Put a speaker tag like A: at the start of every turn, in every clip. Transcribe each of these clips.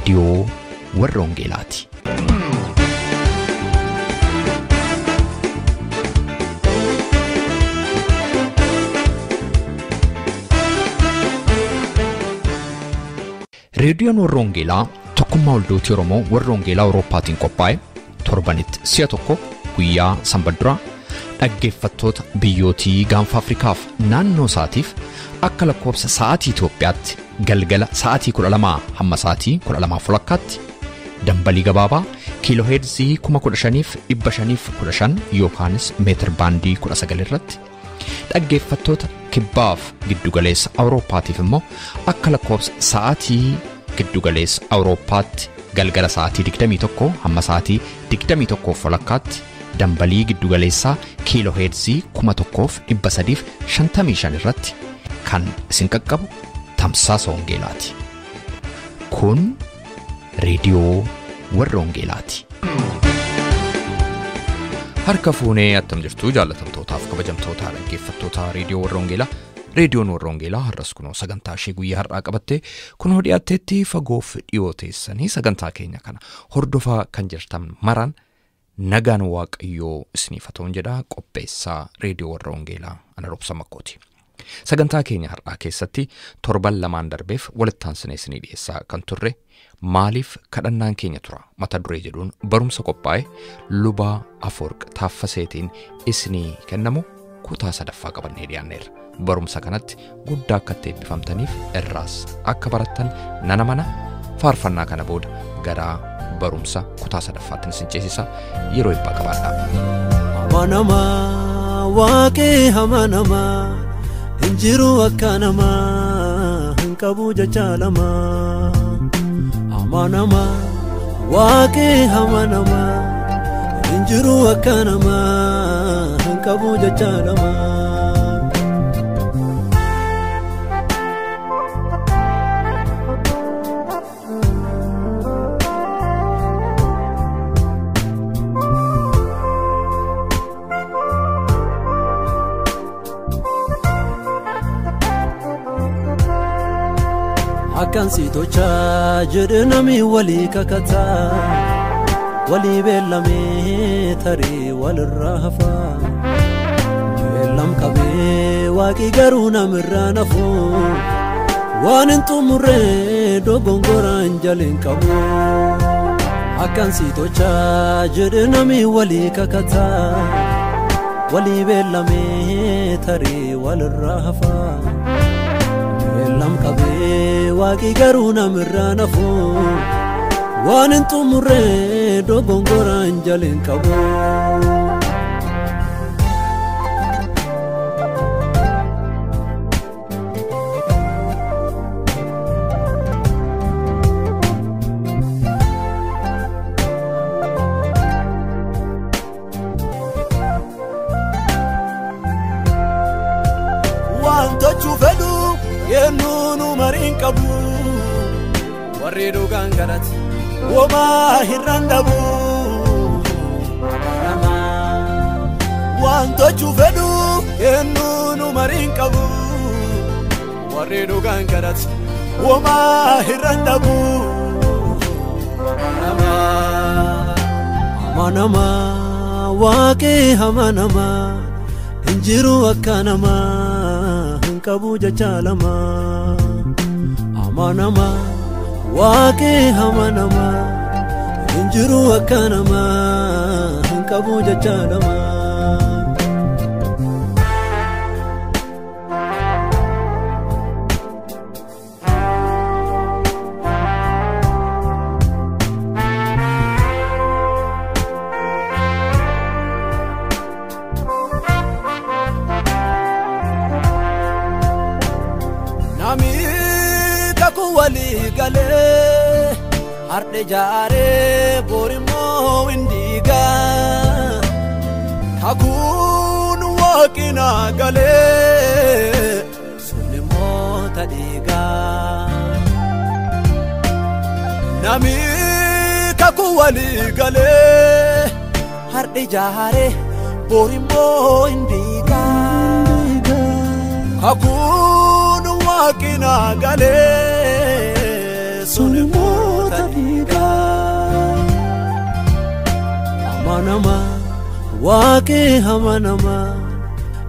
A: Reediyoo Warra Wangeelaati. Reediyoon Warra Wangeelaa tokkummaa waldootii Oromoo Warra Wangeelaa Awurooppaatiin qophaa'e torbanitti si'a tokko guyyaa sanbata duraa dhaggeeffattoota biyyootii gaanfa Afrikaaf naannoo isaatiif akka lakkoofsa sa'aatii Itoophiyaatti galgala sa'aatii 12 hamma sa'aatii 12:30 dambalii gabaabaa kiilooheerzii 15,515 yookaanis meetir baandii 19 irratti dhaggeeffattoota kibbaaf giddugaleessa Awurooppaatiif immoo akka lakkoofsa sa'aatii giddugaleessa Awurooppaatti galgala sa'aatii 21 hamma sa'aatii 21:30 dambalii giddugaleessaa kiilooheerzii 1355 irratti kan isin qaqqabu tamsaasa Wangeelaati. Kun Reediyoo Warra Wangeelaati. Harka fuunee attam jirtu jaallatamtootaaf kabajamtoota dhaggeeffattoota Reediyoo Warra Wangeelaa. Reediyoon Warra Wangeelaa har'as kunoo sagantaa ishee guyyaa har'aa qabattee kunoo dhiyaatteetti fagoof dhiyoo teessanii sagantaa keenya kana hordofaa kan jirtan maraan nagaan Waaqayyoo isiniif haa ta'uun jedha. Qopheessaa Reediyoo Warra Wangeelaa ana Roobsa Makkooti. Sagantaa keenya har'aa keessatti torban lamaan darbeef walitti aansinee isinii dhiyeessaa kan turre maaliif kadhannaan keenya tura mata duree jedhuun barumsa qophaa'e Lubaa Afoorq Taaffaseetiin isinii kennamu kutaa sadaffaa qabannee dhiyaanneerra. Barumsa kanatti guddaa akka itti eebbifamtaniif irraas akka barattan nana mana faarfannaa kana booda gara barumsa kutaa sadaffaatti isin ceesisa. Yeroo eebbaa qabaadhaa.
B: Amanamaa waaqee amanamaa hin jiru akka namaa hin qabu jecha lamaa. Amanamaa waaqee amanamaa hin jiru akka namaa hin qabu jecha lamaa. Akkan si tolchaa jedhe namni walii kakataa walii beellamee tarii walirraa hafaa beellam qabee waaqii garuu namirraa nafu waan hin xumurree dogongoraan jaleen qabu. Akkan si tolchaa jedhe namni walii kakataa walii beellamee tarii walirraa hafaa beellam qabee waaqii garuu namirraa nafu waan hin xumurree dogongoraan jaleen qabu.
C: Waan tochuu fedhu yennuun mariin qabu warri dhugaan kadhate womaa hir'an dhabu. Waan tochuu fedhu yennuun mariin qabu warri dhugaan kadhate womaa hir'an dhabu.
B: Amanamaa waaqee amanamaa hin jiru akka namaa hin qabu jecha lamaa. Amanamaa waaqee amanamaa hin jiru akka namaa hin qabu jecha lamaa.
C: Galee har'a jaaree borimmoo hindiigaa kakuun waaqina galee sunimmoo tadhiigaa. Namni kakuu walii galee har'a jaaree borimmoo hindiigaa kakuun waaqina galee.
B: Sun moota dhiigaa. Amanama waaqee amanama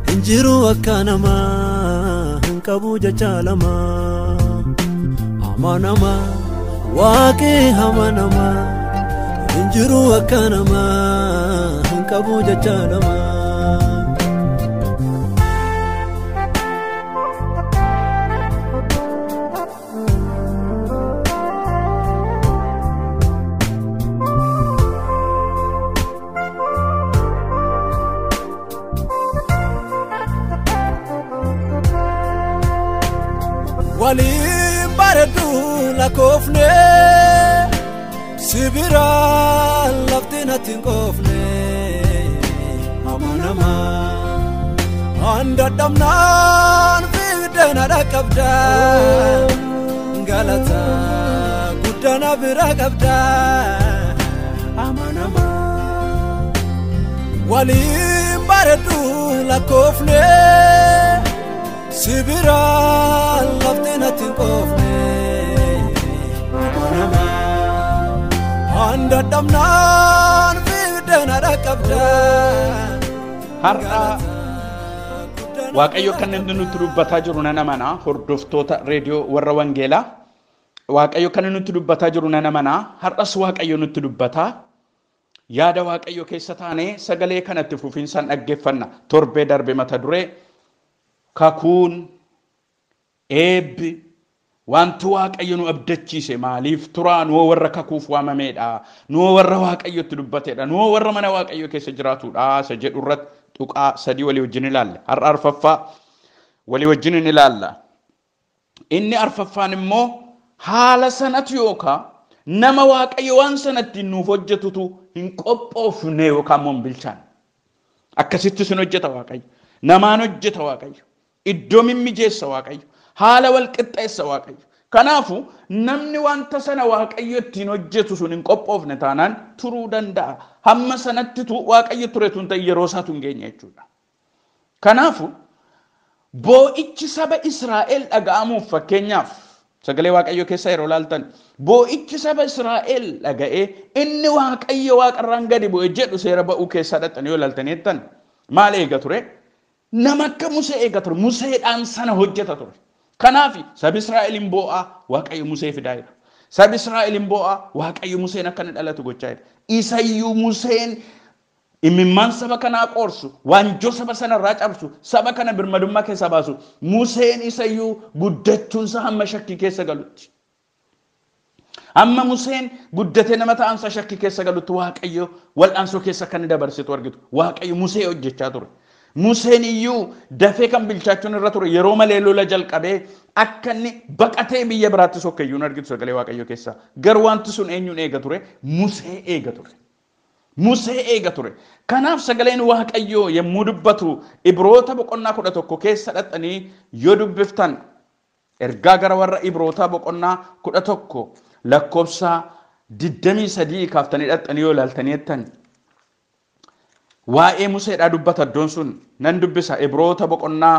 B: hin jiru akka namaa hin qabu jecha lama. Amanama waaqee amanama hin jiru akka namaa hin qabu jecha lama.
C: Waliin bareedu lakkoofne sibira lafti natti hin qoofne amanama handadhamnaan fiigdee na dhaqqabda galata guddaa na bira qabda amanama waliin bareedu lakkoofne sibira lafti natti hin qoofne amanama handadhamnaan fiigdee na dhaqqabda.
D: Har'a Waaqayyo kan inni nutti dubbataa jiru nan amana hordoftoota reediyoo warra Wangeelaa. Waaqayyo kan inni nutti dubbataa jiru nan amana har'as Waaqayyo nutti dubbataa. Yaada Waaqayyo keessa taanee sagalee kanatti fufiinsaan dhaggeeffanna. Torbee darbe mata duree kakuun eebbi wanti Waaqayyo nu abdachiise maaliif turaa nuwo warra kakuuf waamameedha nuwo warra Waaqayyotti dubbateedha nuwo warra mana Waaqayyo keessa jiraatudha isa jedhu irratti tuqaa sadii walii wajjin ilaalla. Har'a arfaffaa walii wajjin in ilaalla. Inni arfaffaan immoo haala sanatu yookaan nama Waaqayyo waan sanatti nuuf hojjetutu hin qophoofne yookaan immoo hin bilchaanne. Akkasitti sun hojjeta Waaqayyo. Namaan hojjeta Waaqayyo. Iddoo mimmijeessa Waaqayyo. Haala wal qixxeessa Waaqayyo. Kanaafuu namni wanta sana Waaqayyo ittiin hojjetu sun hin qophoofne taanaan turuu danda'a. Hamma sanattitu Waaqayyo turetu hin ta'in yeroo isaatu hin geenye jechuudha. Kanaafuu boo'ichi saba Israa'el dhaga'amuuf fakkeenyaaf sagalee Waaqayyo keessa yeroo laaltan boo'ichi saba Israa'el dhaga'ee inni Waaqayyo waaqarraan gadi bu'e jedhu seera ba'uu keessaa dhaqxanii yoo laaltan jettan maal eega ture? Nama akka Musee eega ture. Museedhaan sana hojjeta ture. Kanaaf sabi Israa'el hin boo'aa Waaqayyo Musee fidaa jira. Sabi Israa'el hin boo'aa Waaqayyo Museen akka inni dhalatu gochaa jira. Isayyuu Museen imimmaan saba kanaa qoorsu, waanjoo saba sanarraa cabsu, saba kana birmadummaa keessaa baasu, Museen isayyuu guddachuunsa hamma shakkii keessa galutti. Hamma Museen guddatee nama ta'ansa shakkii keessa galutti Waaqayyo wal'aansoo keessa akka inni dabarsitu argitu. Waaqayyo Musee hojjechaa ture. Museen iyyuu dafee kan bilchaachuun irra ture yeroo malee lola jalqabee akka inni baqatee biyya biraatti sokkeeyyuun argitu sagalee Waaqayyo keessaa. Garuu wanti sun eenyuun eega ture? Musee eega ture. Musee eega ture. Kanaaf sagaleen Waaqayyoo yommuu dubbatu Ibroota boqonnaa 11 keessa dhaqxanii yoo dubbiftan ergaa gara warra Ibroota boqonnaa 11 lakkoofsa 23 kaaftanii dhaqxanii yoo ilaaltanii jettan waa'ee Museedhaa dubbata iddoon sun nan dubbisa. Ibroota boqonnaa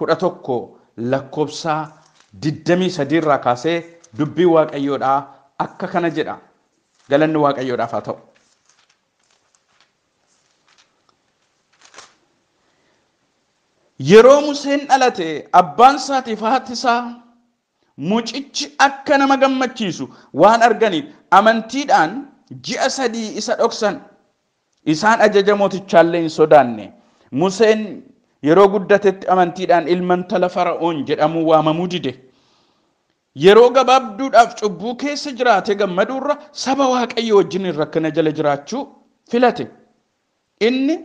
D: 11 lakkoofsa 23 irraa kaasee dubbii Waaqayyoodhaa akka kana jedha. Galanni Waaqayyoodhaaf haa ta'u. Yeroo Museen dhalate abbaan isaatiif haati isaa mucichi akka nama gammachiisu waan arganiif amantiidhaan ji'a 3 isa dhoksan. Isaan ajaja mootichaallee hin sodaanne. Museen yeroo guddatetti amantiidhaan ilma intala Fara'oon jedhamuu waamamuu dide. Yeroo gabaabduudhaaf cubbuu keessa jiraate gammaduurra saba Waaqayyo wajjin rakkina jala jiraachuu filate. Inni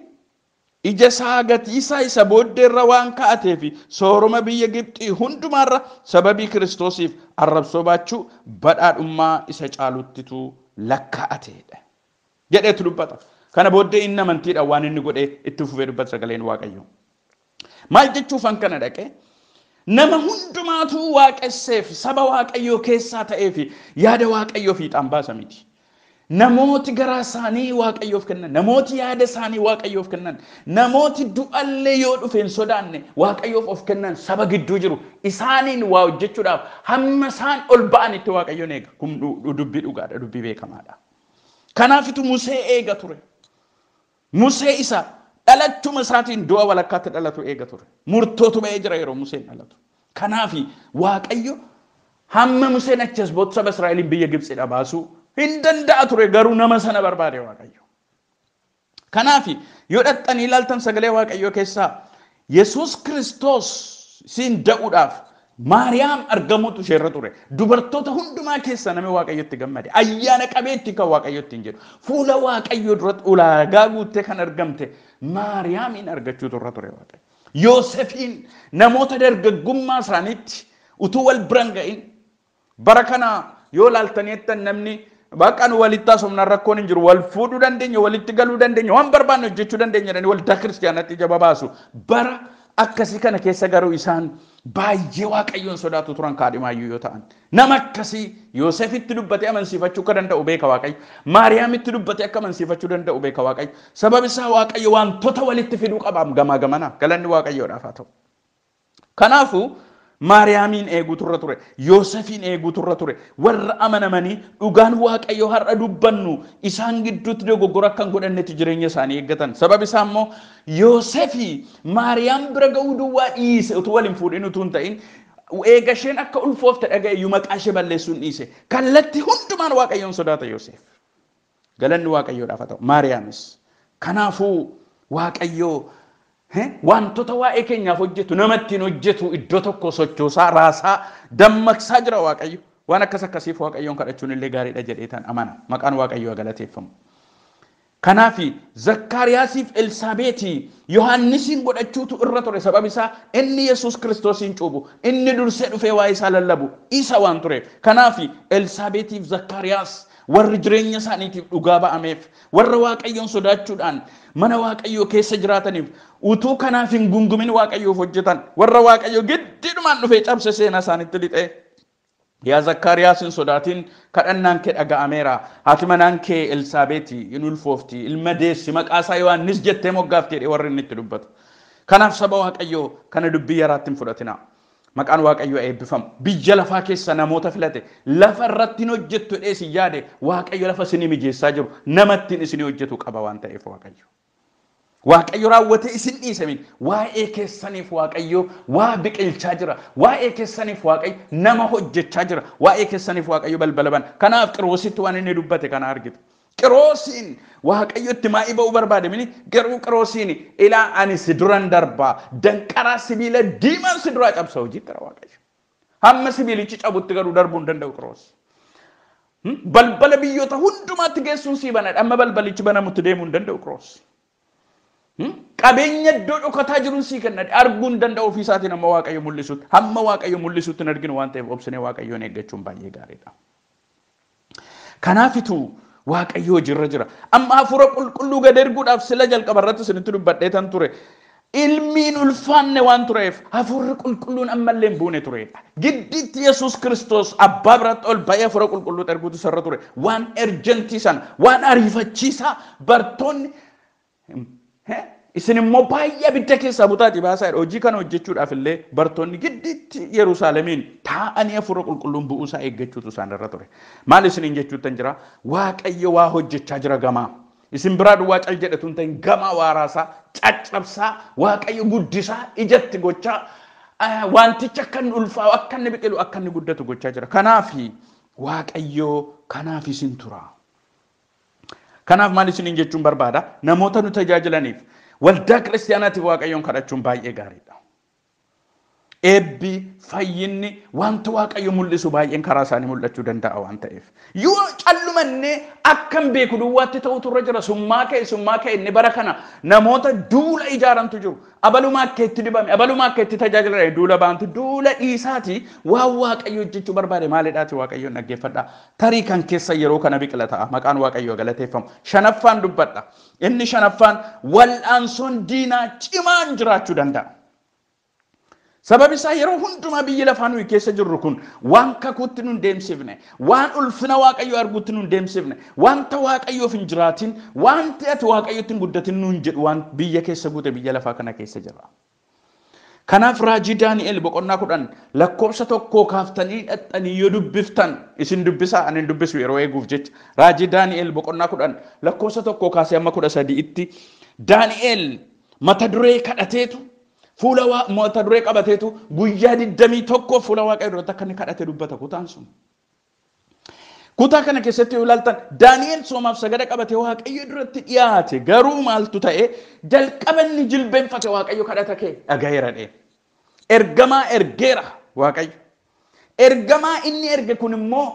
D: ija isaa gatii isaa isa booddeerra waan ka'atee fi sooroma biyya Gibxii hundumaarra sababii Kiristoosiif arrabsoo baachuu badhaadhummaa isa caaluttitu lakkaa'ateedha jedheetu dubbata. Kana booddee inni amantiidhaan waan inni godhee itti fufee dubbata sagaleen Waaqayyoo. Maal jechuufan kana dhaqee? Nama hundumaatu waaqesseef saba Waaqayyoo keessaa ta'ee fi yaada Waaqayyoo fiixaan baasa miti. Namooti garaa isaanii Waaqayyoof kennan, namooti yaada isaanii Waaqayyoof kennan, namooti du'allee yoo dhufe hin sodaanne Waaqayyoof of kennan saba gidduu jiru. Isaaniin waa hojjechuudhaaf hamma isaan ol ba'anitti Waaqayyoon eega. Kun dubbii dhugaadha, dubbii beekamaadha. Kanaafitu Musee eega ture. Musee isa dhalachuma isaatiin du'a walakkaatti dhalatu eega ture. Murtootu ba'ee jira yeroo Museen dhalatu. Kanaafi Waaqayyo hamma Museen achi as booda saba Israa'eliin biyya Gibxiidha baasuu hin danda'a ture, garuu nama sana barbaade Waaqayyo. Kanaafi yoo dhaqxanii ilaaltan sagalee Waaqayyoo keessaa Yesuus Kiristoos siin da'uudhaaf Maariyaam argamuutu isheerra ture. Dubartoota hundumaa keessaa namni Waaqayyotti gammade. Ayyaana qabeetti kan Waaqayyotti hin jedhu. Fuula Waaqayyoo duratti ulaagaa guuttee kan argamte Maariyaamiin argachuutu irra ture Waaqayyo. Yoosefiin namoota dargaggummaa isaaniitti utuu wal biran ga'in bara kana yoo ilaaltanii namni bakka nu walitti haasofnaan rakkoon hin jiru, wal fuudhuu dandeenya, walitti galuu dandeenya, waan barbaanne hojjechuu dandeenya jedhanii waldaa kiristaanaatti ija babaasu. Bara akkasii kana keessa garuu isaan baay'ee Waaqayyoon sodaatu turan kaadhimaayyuu yoo ta'an. Nama akkasii Yoosefitti dubbatee amansiifachuu akka danda'u beeka Waaqayyo. Maariyaamitti dubbatee akka amansiifachuu danda'u beeka Waaqayyo. Sababni isaa Waaqayyo wantoota walitti fiduu qabaam gamaa gamanaa. Galanni Waaqayyoodhaaf haa ta'u. Kanaafuu Maariyaamiin eeguutu irra ture, Yoosefiin eeguutu irra ture. Warra amanamanii dhugaan Waaqayyoo har'a dubbannu isaan gidduutti dogoggora akka hin godhannetti jireenya isaanii eeggatan. Sababni isaa immoo Yoosefii Maariyaam bira ga'uu duwwaa dhiise utuu wal hin fuudhin utuu hin ta'in eega isheen akka ulfoofte dhaga'e iyyuu maqaa ishee balleessuun dhiise. Kallattii hundumaan Waaqayyoon sodaata Yoosef. Galanni Waaqayyoodhaaf haa ta'u. Maariyaamis. Kanaafuu Waaqayyoo wantoota waa'ee keenyaaf hojjetu, nama ittiin hojjetu iddoo tokko sochoosaa, raasaa, dammaqsaa jira Waaqayyo. Waan akkas akkasiif Waaqayyoon kadhachuun illee gaariidha jedhee tan amana. Maqaan Waaqayyoo galateeffamu. Kanaafi Zakkaariyaasiif Elsaabeetii Yohaannisiin godhachuutu irra ture. Sababni isaa inni Yesuus Kiristoosiin cuubu, inni dursee dhufee waa'ee isaa lallabu isa waan tureef. Kanaafi Elsaabeetiif Zakkaariyaas warri jireenya isaaniitiif dhugaa ba'ameef, warra Waaqayyoon sodaachuudhaan mana Waaqayyoo keessa jiraataniif utuu kanaaf hin gungumin Waaqayyoof hojjetan, warra Waaqayyo giddiidhumaan dhufee cabse seenaa isaanitti lixee yaa Zakkaariyaas hin sodaatin, kadhannaan kee dhaga'ameera, haati manaan kee Elsaabeeti hin ulfoofti, ilma deessi, maqaa isaa Yohaannis jettee moggaafti jedhee warri inni itti dubbatu. Kanaaf saba Waaqayyoo kana dubbii yaraatti hin fudhatinaa. Maqaan Waaqayyoo eebbifamu. Biyya lafaa keessa namoota filate, lafa irratti hin hojjettu jedhee isin yaade, Waaqayyo lafa isinii mijeessaa jiru, nama ittiin isinii hojjetu qaba waan ta'eef Waaqayyo. Waaqayyo raawwatee isin dhiise min waa'ee keessaniif Waaqayyo waa biqilchaa jira. Waa'ee keessaniif Waaqayyo nama hojjechaa jira. Waa'ee keessaniif Waaqayyo balbala bana. Kanaaf Qiroositti waan inni dubbate kana argitu. Qiroosiin Waaqayyo itti maa'ii ba'uu barbaade mini garuu Qiroosiin ilaa ani si duran darbaa danqaraa sibiila diimaan si duraa cabsa hojii gara Waaqayyo. Hamma sibiilichi cabutti garuu darbuu hin danda'u Qiroos. Balbala biyyoota hundumaatti geessuun sii banadha. Amma balbalichi banamutti deemuu hin danda'u Qiroos. Qabeenya iddoo dhokataa jiruun sii kenna. Arguu hin danda'u ofii isaatiin amma Waaqayyo mul'isutti. Hamma Waaqayyo mul'isutti hin arginu waan ta'eef obsinee Waaqayyoon eeggachuun baay'ee gaariidha. Kanaafitu Waaqayyo hojiirra jira. Amma hafuura qulqulluu gad erguudhaaf sila jalqaba irratti isinitti dubbadhee tan ture. Ilmiin ulfaanne waan tureef hafuurri qulqulluun ammallee hin buune turedha. Giddiitti Yesuus Kiristoos abbaa biratti ol ba'ee hafuura qulqulluu erguutu isarra ture. Waan erjantii sana, waan ariifachiisaa bartoonni isin immoo baay'ee abidda keessaa butaati baasaa jedha. Hojii kana hojjechuudhaaf illee bartoonni giddiitti Yerusaalemiin taa'anii hafuura qulqulluun bu'uusaa eeggachuutu isaan irra ture. Maal isiniin jechuuttan jira? Waaqayyo waa hojjechaa jira gamaa. Isin biraa duwwaa cal jedhatu hin ta'in gamaa waaraasaa, caccabsaa, Waaqayyo guddisaa, ijatti gochaa, wantichi akka inni ulfaa'u, akka inni biqilu, akka inni guddatu gochaa jira. Kanaafi Waaqayyo kanaaf isin tura. Kanaaf maal isiniin jechuun barbaada? Namoota nu tajaajilaniif waldaa kiristaanaatiif Waaqayyoon kadhachuun baay'ee gaariidha. Eebbi, fayyinni, wanta Waaqayyo mul'isu baay'een karaa isaanii mul'achuu danda'a waan ta'eef. Yoo callumannee akkam beeku duwwaatti ta'utu irra jira. Summaa ka'e inni bara kana namoota duula ijaarantu jiru. Abalumaa akka itti dibame, abalumaa akka itti tajaajilan duula baantu, duula dhiisaati waan Waaqayyo hojjechuu barbaade maalidhaati Waaqayyoon dhaggeeffadha. Tarii kan keessa yeroo kana biqila ta'a. Maqaan Waaqayyoo galateeffamu. Shanaffaan dubbadha. Inni shanaffaan wal'aansoon diinaa cimaan jiraachuu danda'a. Sababi isaa yeroo hundumaa biyyi lafaa nuyi keessa jirru kun waan kakuutti nun deemsifne, waan ulfina Waaqayyoo arguutti nun deemsifne, wanta Waaqayyoof hin jiraatin, wanti ati Waaqayyootti hin guddatin nun jedhu waan biyya keessa guute biyya lafaa kana keessa jira. Kanaaf raajii Daani'el boqonnaa 10 lakkoofsa 1 kaaftanii dhaxxanii yoo dubbiftan, isin dubbisaa ani hin dubbisu yeroo eeguuf jecha. Raajii Daani'el boqonnaa 10 lakkoofsa 1 kaasee amma 13tti Daani'el mata duree kadhateetu fuula mata duree qabateetu guyyaa 21 fuula Waaqayyoo duratti akka inni kadhate dubbata kutaan sun. Kutaa kana keessatti yoo ilaaltan Daani'el soomaaf sagada qabatee Waaqayyo duratti dhiyaate, garuu maaltu ta'e? Jalqaba inni jilbeenfate Waaqayyo kadhata kee dhagayeera dhee. Ergamaa ergeera Waaqayyo. Ergamaa inni erge kun immoo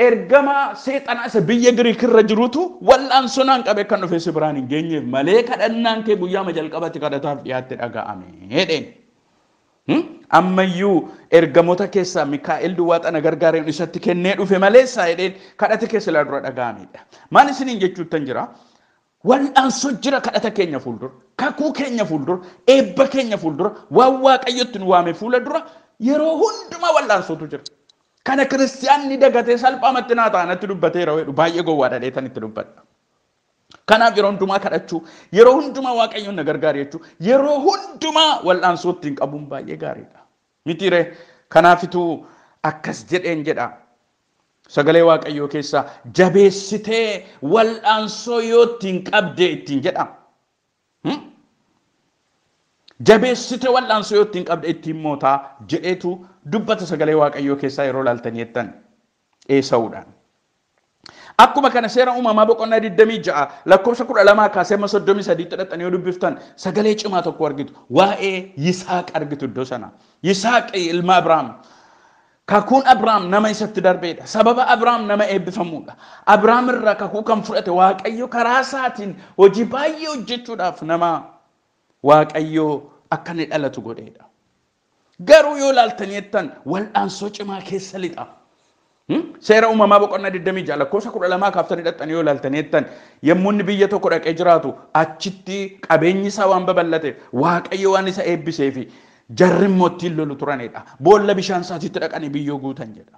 D: ergamaa seexanaa isa biyya Giriik irra jirutu wal'aansoo naan qabee kan dhufe si biraan hin geenyeef malee kadhannaan kee guyyaama jalqabatti kadhataaf dhiyaatte dhaga'ame jedheen. Ammayyuu ergamoota keessaa Mikaa'el duwwaa xana gargaareen isatti kennee dhufe malee isaa jedheen kadhata keessa ilaa dura dhaga'amedha. Maal isiniin jechuuttan jira? Wal'aansoo jira kadhata keenya fuuldura, kakuu keenya fuuldura, eebba keenya fuuldura, waan Waaqayyotti nu waame fuula dura yeroo hundumaa wal'aansootu jira. Kana kiristiyaanni dagatee salphaamatti naa ta'a natti dubbateera jedhu baay'ee gowwaadha dheetan itti dubbadha. Kanaaf yeroo hundumaa kadhachuu, yeroo hundumaa Waaqayyoon na gargaari jechuu, yeroo hundumaa wal'aansoo ittiin qabuun baay'ee gaariidha. Mitiiree kanaafituu akkas jedheen jedha. Sagalee Waaqayyoo keessaa jabeessitee wal'aansoo yoo ittiin qabde ittiin jedha. Jabeessitee wal'aansoo yoo ittiin qabde ittiin mootaa jedheetu dubbata sagalee Waaqayyoo keessaa yeroo ilaaltan jettan Esaawudhaan. Akkuma kana seera uumamaa boqonnaa 26 lakkoofsa 12 kaasee amma 33 dhaqxanii yoo dubbiftan sagalee cimaa tokko argitu. Waa'ee Yisaaq argitu iddoo sana. Yisaaq ilma Abrahaam. Kakuun Abrahaam nama isatti darbeedha. Sababa Abrahaam nama eebbifamuudha. Abrahaam irraa kakuu kan fudhate Waaqayyo karaa isaatiin hojii baay'ee hojjechuudhaaf nama Waaqayyo akka inni dhalatu godheedha. Garuu yoo ilaaltanii jettan wal'aansoo cimaa keessa lixa. Seera uumamaa boqonnaa 26 lakkoofsa 12 kaaftanii dhaqxanii yoo ilaaltanii jettan yommuu inni biyya tokko dhaqee jiraatu achitti qabeenyi isaa waan babal'ateef Waaqayyo waan isa eebbisee fi jarri immoo ittiin lolu turanidha. Boolla bishaan isaatiitti dhaqanii biyyoo guutan jedha.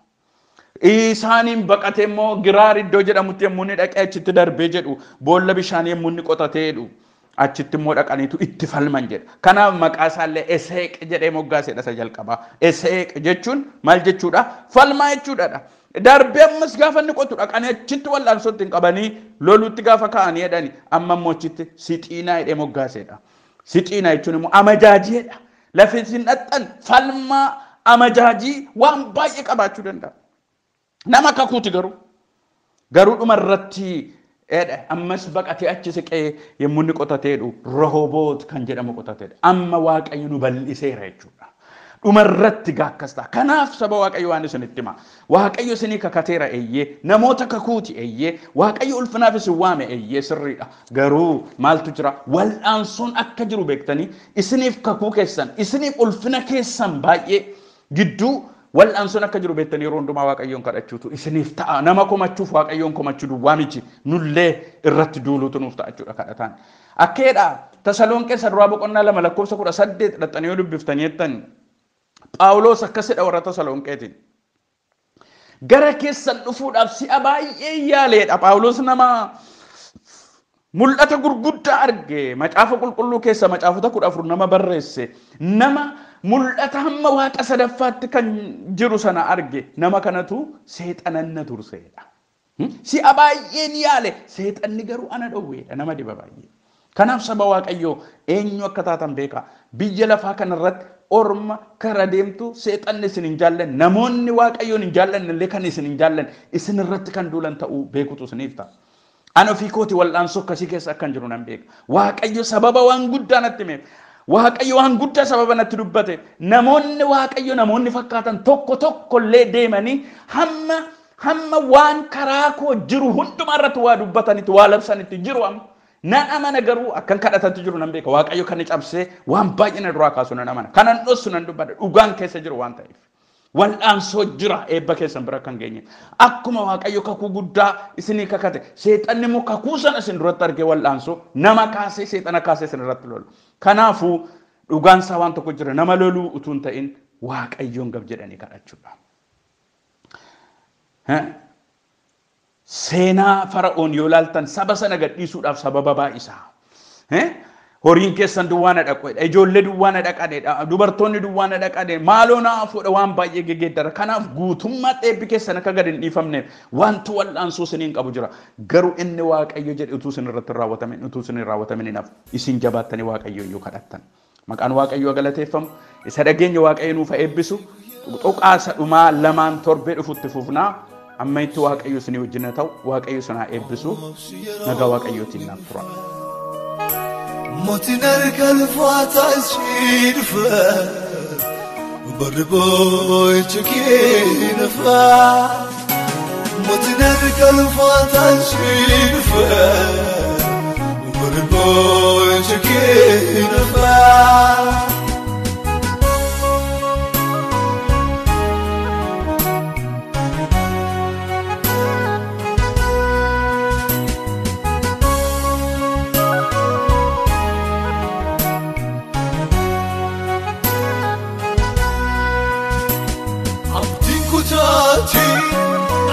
D: Isaaniin baqatee immoo Giraar iddoo jedhamutti yommuu inni dhaqee achitti darbee jedhu boolla bishaanii yommuu inni qotatee jedhu achitti immoo dhaqaniitu itti falman jedha. Kanaaf maqaa isaallee Eseeq jedhee moggaasedha isa jalqabaa. Eseeq jechuun maal jechuudha? Falmaa jechuudha. Darbee ammas gaafa inni qotu dhaqanii achitti wal'aansoo ittiin qabanii loluutti gaafa ka'anii jedhani amma immoo achitti Sixiinaa jedhee moggaasedha. Sixiinaa jechuun immoo amajaajiidha. Lafi isin dhaqxan falmaa amajaajii waan baay'ee qabaachuu danda'a. Nama kakuuti garuu. Garuu dhuma irratti ammas baqatee achi siqee yommuu inni qotateedhu Rehoboot kan jedhamu qotateedha. Amma Waaqayyo nu bal'iseera jechuudha. Dhuma irratti akkas ta'a. Kanaaf saba Waaqayyo waan isinitti hima. Waaqayyo isinii kakateera eeyyee, namoota kakuuti eeyyee, Waaqayyo ulfinaaf isin waame eeyyee sirriidha. Garuu maaltu jira? Wal'aansoon akka jiru beektanii isiniif kakuu keessan, isiniif ulfina keessan baay'ee gidduu wal'aansoon akka jiru beektanii yeroo hundumaa Waaqayyoon kadhachuutu isiniif ta'a. Nama komachuuf Waaqayyoon komachuu duwwaa miti. Nullee irratti duuluutu nuuf ta'a jechuudha kadhataan. Akkeedha Tasalonqee duraa boqonnaa 2 lakkoofsa 18 dhaqxanii yoo dubbiftanii jettan Phaawulos akkasidha warra Tasalonqeetiin. Gara keessan dhufuudhaaf si'a baay'ee yaaleedha. Phaawulos nama mul'ata gurguddaa arge, macaafa qulqulluu keessa macaafota 14 nama barreesse, nama mul'ata hamma waaqa sadaffaatti kan jiru sana arge, nama kanatu seexananna turseedha. Si'a baay'een yaale, seexanni garuu ana dhowweedha, nama dhiba baay'ee. Kanaaf saba Waaqayyoo eenyu akka taatan beekaa. Biyya lafaa kanarratti orma kara deemtu seexanni isin hin jaallanne, namoonni Waaqayyoon hin jaallanne illee kan isin hin jaallanne isin irratti kan duulan ta'uu beekutu isiniif ta'a. Ani ofii kooti wal'aansoo akkasii keessa akkan jiru nan beeka. Waaqayyo sababa waan guddaa natti himeef, Waaqayyo waan guddaa sababa natti dubbate, namoonni Waaqayyo namoonni fakkaatan tokko tokko illee deemanii hamma waan karaa koo jiru hundumaa irratti waa dubbatanitti waa labsanitti jiru amma. Nan amana garuu akkan kadhatatti jiru nan beeka. Waaqayyo kan cabsee waan baay'ee na duraa kaasu nan amana. Kanan dhossu nan dubbadha. Dhugaan keessa jiru waan ta'eef. Wal'aansoo jira eebba keessan bira kan geenye. Akkuma Waaqayyo kakuu guddaa isinii kakate, seexanni immoo kakuu sana isin duratti argee wal'aansoo nama kaasee seexana kaasee isin irratti lola. Kanaafuu Dhugaan isaa waan tokko jira nama loluu utuu hin ta'in Waaqayyoon gab jedhanii kadhachuudha. Seenaa Fara'oon yoo laaltan saba sana gadhiisuudhaaf sababa baay'isaa. Horiin keessan duwwaa na dhaqeedha, ijoollee duwwaa na dhaqaneedha, dubartoonni duwwaa na dhaqane, maaloo naa fuudha waan baay'ee geggeeddara. Kanaaf guutummaa eebbi keessan akka gad hin dhiifamneef wanti wal'aansoo isiniin qabu jira. Garuu inni Waaqayyo jedhe utuu isin irratti hin raawwatamin, utuu isin hin raawwatamin hin hafu. Isin jabaattanii Waaqayyo iyyuu kadhattan. Maqaan Waaqayyoo galateeffamu. Isa dhageenya Waaqayyo nuuf haa eebbisu. Tuqaa dhumaa lamaan torbee dhufutti fufnaa. Amma itti Waaqayyo isinii wajjin haa ta'u, Waaqayyo isin haa eebbisu. Nagaa Waaqayyootiin naaf tura.
B: Mootiin harka ulfaataa ishee dhufa, barri boo'icha kee nafa. Mootiin harka ulfaataa ishee dhufa, barri boo'icha kee nafa.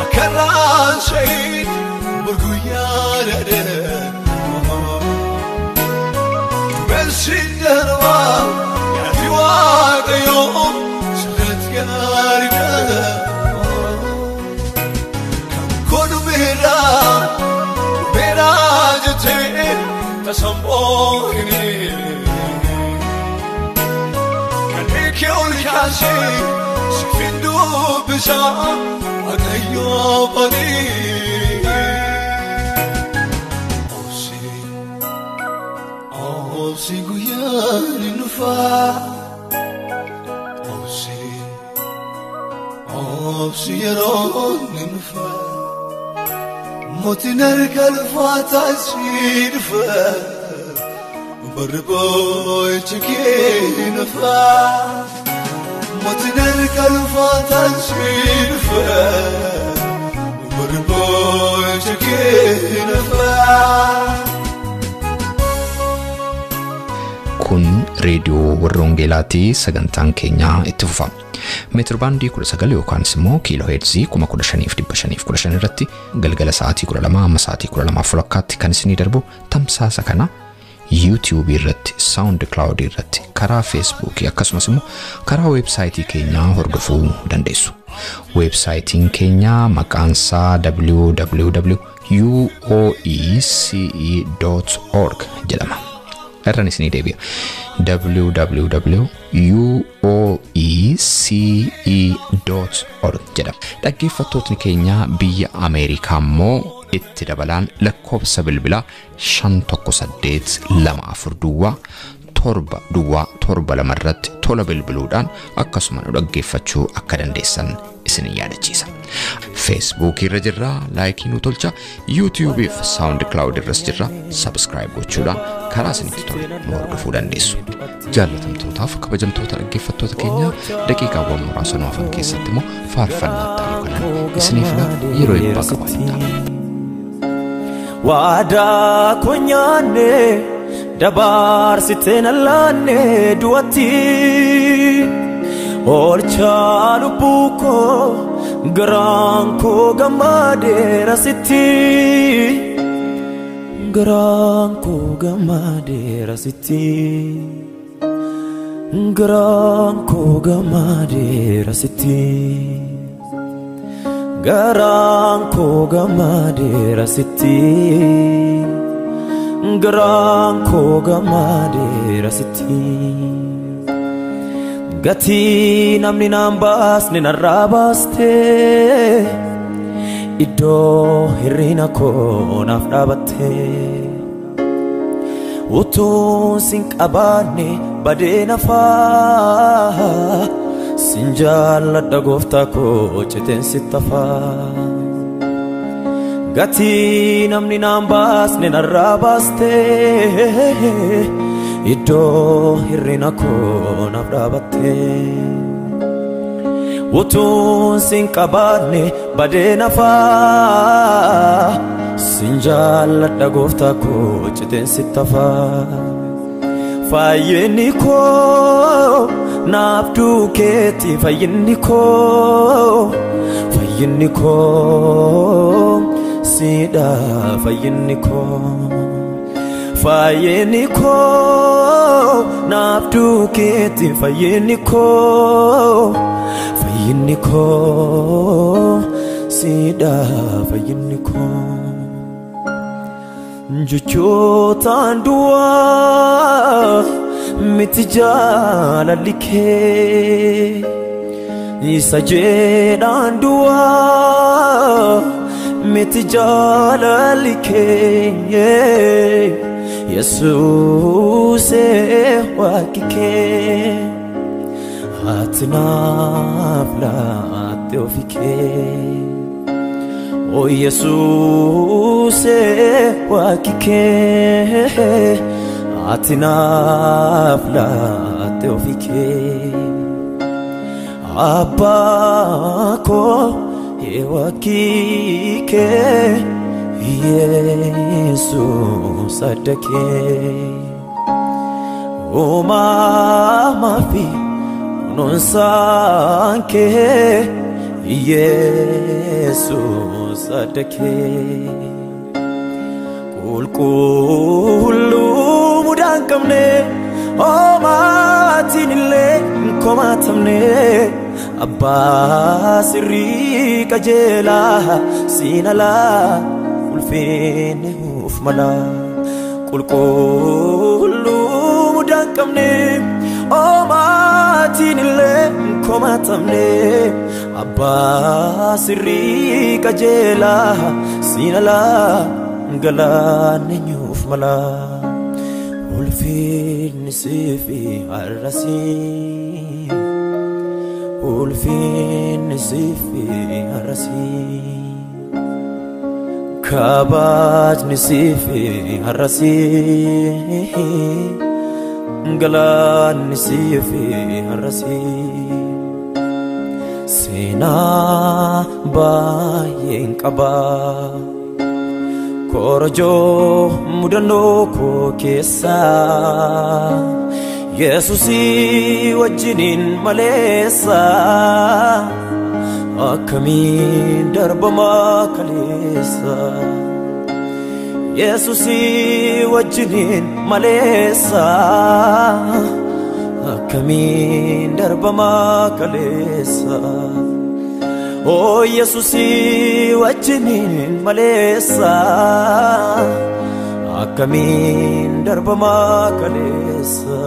B: Akaraan shahid burguyyaa dhadhe Dumeessi darbaa yaadni Waaqayyoo sirriitti gaariidha. Kan koo dhumeera dhumeera jettee tasamboo hin Kan hiikee ol kaasee siif dubbisaa. Waaqayyo banii. Obsi, obsi guyyaan hin dhufaa. Obsi, obsi yeroon hin dhufaa. Mootiin harka ulfaataa ishee dhufa. Barri boo'icha kee hin dhufaa. Mootiin harka ulfaataa ishee dhufa. Barri boo'icha kee hin dhufaa.
A: Kun reediyoo warra Wangeelaatii sagantaan keenyaa itti fufa. Meetir baandii 19 yookaanis immoo kiiloo heerzii 15,515 irratti galgala sa'aatii 12 amma sa'aatii 12:30 kan isinii darbu tamsaasa kana YouTube irratti, SoundCloud irratti, karaa Facebook akkasumas immoo karaa weebsaayitii keenyaa hordofuu dandeessu. Weebsaayitiin keenyaa maqaan isaa www.uoece.org jedhama. Irraan isinii deebi'a. www.uoece.org jedhama. Dhaggeeffattootni keenya biyya Ameerikaa immoo itti dabalaan lakkoofsa bilbilaa 518 24 duwwaa 7 duwwaa 7 2 irratti tola bilbiluudhaan akkasuma nu dhaggeeffachuu akka dandeessan isin yaadachiisa. Facebook irra jirra, laayikii nu tolcha, YouTube fi SoundCloud irras jirra, subscribe gochuudhaan karaa isinitti tolu nu hordofuu dandeessu. Jaallatamtootaaf kabajamtoota dhaggeeffattoota keenya daqiiqaawwan muraasa nu hafan keessatti immoo faarfannaa itti aanu kanan isiniif la yeroo eebbaa qabaadha.
C: Waadaa koo nyaanne dabarsitee na laanne du'atti oolchaa lubbuu koo garaan koo gammadeera sitti garaan koo gammadeera sitti garaan koo gammadeera sitti garaan koo gammadeera sitti garaan koo gammadeera sitti gatii namni naan baasne narraa baaste iddoo hirrina koo naaf dhaabatte utuun sin qabaanne badee nafaa sin jaalladha gooftaa koo citeen sitti hafaa gatii namni naan baasne narraa baaste iddoo hirrina koo naaf dhaabatte utuun sin qabaanne badee nafaa sin jaalladha gooftaa koo citeen sitti hafaa Fayyinni koo naaf duukeeti fayyinni koo fayyinni koo siidha fayyinni koo fayyinni koo naaf duukeeti fayyinni koo fayyinni koo siidha fayyinni koo Jechootaan du'aa miti jaalalli kee isa jedhaan du'aa miti jaalalli kee Yesuusee waaqni kee ati naaf laatte ofii kee O Yesuuse waaqni kee ati naaf laatte ofii kee Abbaa koo waaqni kee Yesuus adda kee Uumamaa fi kunuunsaan kee Yesuus adda kee Qulqulluu mudaan qabne homaatiin illee hin komaatamne Abbaa sirrii qajeelaa siin alaa ulfinni nuuf mala Qulqulluu mudaan qabne homaatiin illee hin komaatamne Abbaa sirrii qajeelaa siin alaa galaanni nuuf mala Ulfinni siif har'asii Ulfinni siif har'asii Kabajni siif har'asii Galaanni siif har'asii Seenaa baay'een qaba korojoo mudannoo koo keessa Yesuusii wajjiniin maleessa akkamiin darbamaa kaleessa Yesuusii wajjiniin maleessa akkamiin darbamaa kaleessa Oh Yesuusii wajjiniin maleessa akkamiin darbamaa kaleessa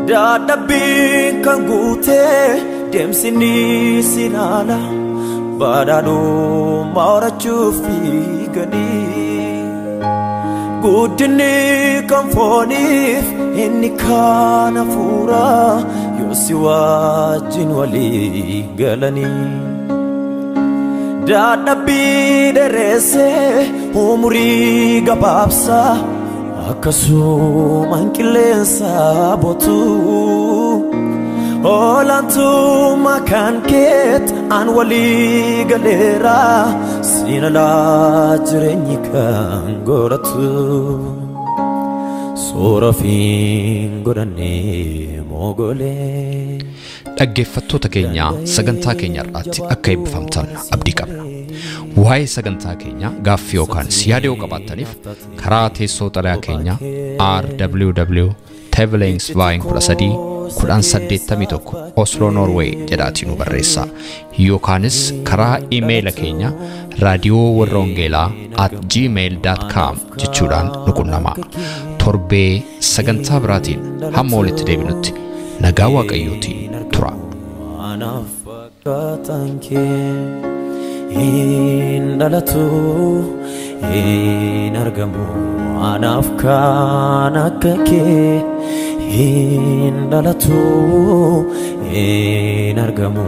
C: Dadhabbiin kan guutee deemsinni sinaala badhaadhummaa horachuuf fiiganii Guddinni kan fooniif inni kaan hafuuraa yoo si wajjin walii galanii Dadhabbii dheeressee umurii gabaabsaa akkasumaan qilleensa botuu Olaantummaa kan keet an walii galeera siin alaa jireenyi kan godhatu Soora fiin godhannee mogolee
A: Dhaggeeffattoota keenya sagantaa keenya irratti akka eebbifamtan abdii qabna. Waa'ee sagantaa keenya gaaffii yookaan yaada yoo qabaattaniif karaa teessoo xalayaa keenya RWW Tevelingsveien 13 1081 Oslo Norway jedhaatii nu barreessaa yookaanis karaa iimeela keenya raadiyoo warra wangeelaa @gmail.com jechuudhaan nu qunnamaa. Torbee sagantaa biraatiin hamma walitti deebinutti nagaa Waaqayyootiin tura.
C: Anaaf fakkaataan kee hin dhalatu hin argamu anaaf kan akka kee hin dhalatu hin argamu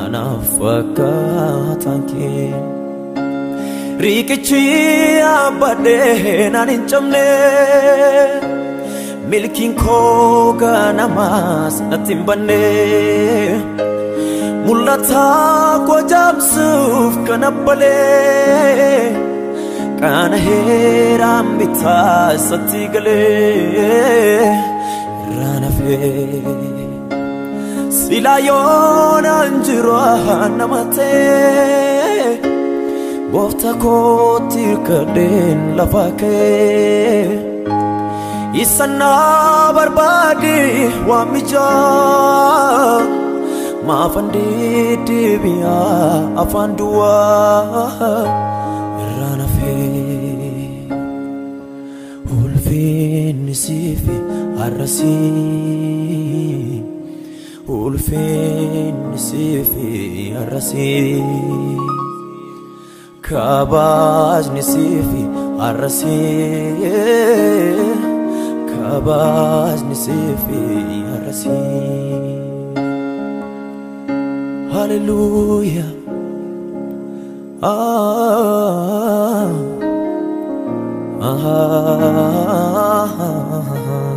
C: anaaf fakkaataan kee Riqichi abbadhee naan hin cabne Milkiin koo ganamaas natti hin banne Mul'ata koo jaamsuuf kan abbalee Qaanaheeraan bitaa isatti galee irraa nafee Sila yoonaan jiru nama ta'e Gooftaa kootti hirkadheen lafa ka'e Isa na barbaade waamichaa Maafan deddeebi'aa afaan duwwaa irraa nafee Ulfinni siif har'asii Ulfinni siif har'asii Kabajni siif har'asii Kabajni siif har'asii Hallelujah. Ah, ah, ah, ah.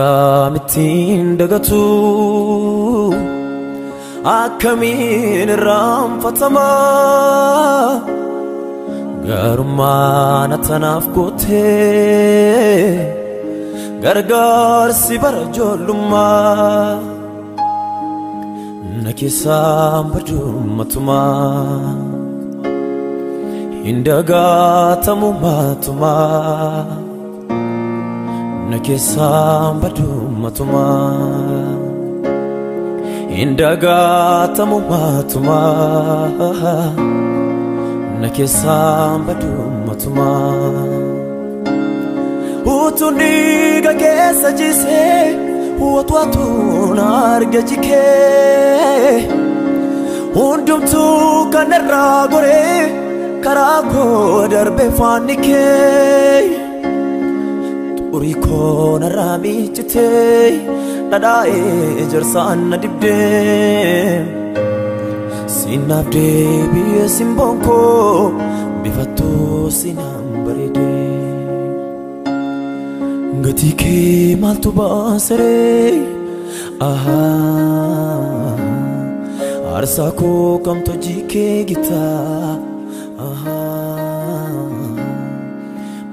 C: Malakaamittiin dagatu akkamiin irraanfatama Garummaa tanaaf gootee gargaarsi bara ijoollummaa na keessaan badumatumaa hin dagatamu matumaa Na keessaan badumatumaa hin dagatamu matumaa Na keessaan badumatumaa Utuun dhiiga keessa jisee watwatuun arga jikee Hundumtuu kan irraa goree karaa koo darbe faanni kee Xurii koo narraa miiccitee dhadhaa'ee ejersaan na dibdee Sinaaf deebi'ee simboon koo bifattuu sinaan bareedee Gatii kee maaltu baasaree Aarsaa koo kamtu hojii kee gitaa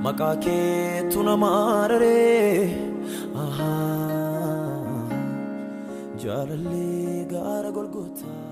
C: Maqaa keetu nama araree Jaalalli gaara golgotaa.